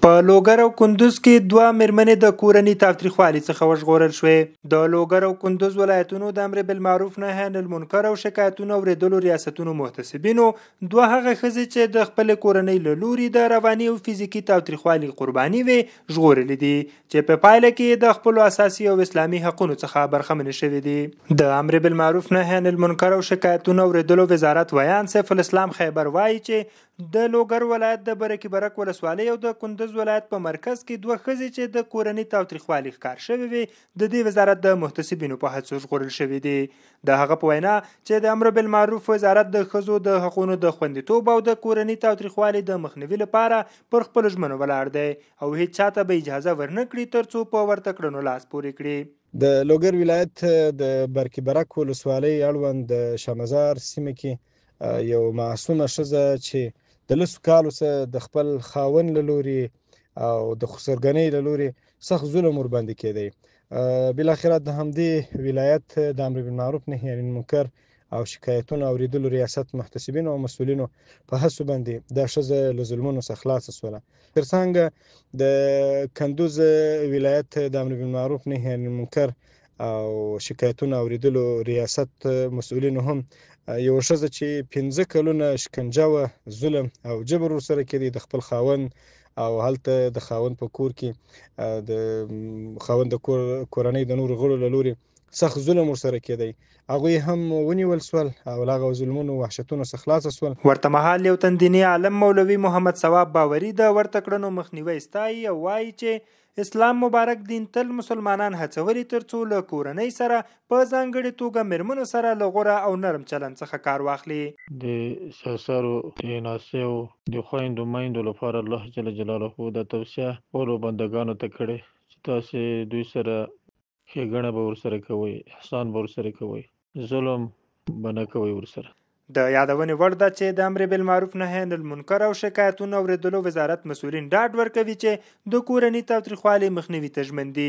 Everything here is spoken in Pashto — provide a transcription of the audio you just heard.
په لوګر او کندوز کې دوه مېرمنې د کورني تاوتریخوالي څخه وژغورل شوې. د لوګر او کندوز ولایتونو د امر بالمعروف نهی عن المنکر او شکایتونو اورېدلو ریاستونو محتسبینو دوه هغه ښځې چې د خپلې کورنۍ له لوري د رواني او فزیکي تاوتریخوالي قرباني وې، ژغورلې دي چې په پایله کې یې د خپلو اساسي او اسلامي حقونو څخه برخمنې شوې دي. د امر بالمعروف نهی عن المنکر او شکایتونو اورېدلو وزارت ویاند سیف الاسلام خیبر وايي چې د لوګر ولایت د برکي برک ولسوالۍ او د کندز ولایت په مرکز کې دوه ښځې چې د کورني تاوتریخوالي ښکار شوې وې، د دې وزارت د محتسبینو په هڅو ژغورل شوې دي. د هغه په وینا چې د امر بالمعروف وزارت د ښځو د حقونو د خوندیتوب او د کورني تاوتریخوالي د مخنیوي لپاره پر خپلو ژمنو ولاړ دی او هیڅ چاته به اجازه ورنه کړي ترڅو په ورته کړنو لاس پورې کړي. د لوګر ولایت د برکي برک ولسوالۍ اړوند د شامزار سیمه کې یو معصومه ښځه چې د لسو کالو څخه د خپل خاوند له لوري او د خسرګنۍ له لوري سخت ظلم ور باندې کېدی، بالاخره د همدې ولایت د امر بالمعروف نهی عن المنکر او شکایتونو اوریدلو ریاست محتسبینو او مسؤلینو په هڅو باندې دا ښځه له ظلمونو څخه خلاصه شوله. ترڅنګ د کندوز ولایت د امر بالمعروف نهی عن المنکر او شکایتونو اوریدلو ریاست مسؤلینو هم یو ښځه چې 15 کلونه شکنجه وه، ظلم او جبر ورسره کېدی د خپل خاوند او هلته د خاوند په کور کې د خاوند د کور کورنۍ د نورو غړو له لوري سخت ظلم ورسره کېدی، هغوی هم ونیول شول او له هغه ظلمونو وحشتونو څخه خلاصه شول. ورته مهال یو تن دیني عالم مولوي محمد ثواب باوري د ورته کړنو مخنیوی ستایي او وایي چې اسلام مبارک دین تل مسلمانان هڅولي ترڅو له کورنۍ سره په ځانګړې توګه مېرمنو سره له غوره او نرم چلند څخه کار واخلي. د سرسرو د ناسیو د خویندو میندو لپاره الله جل جلاله دا توصیه خپلو بندګانو ته کړې چې تاسې دوی سره ښېګڼه به ورسره کوئ، احسان به ورسره کوئ، ظلم به نه کوئ ورسره. د یادونې وړ ده چې د امر بالمعروف نهی عن المنکر او شکایتونو اورېدلو وزارت مسؤلین ډاډ ورکوي چې د کورني تاوتریخوالي مخنیوي ته ژمن دي.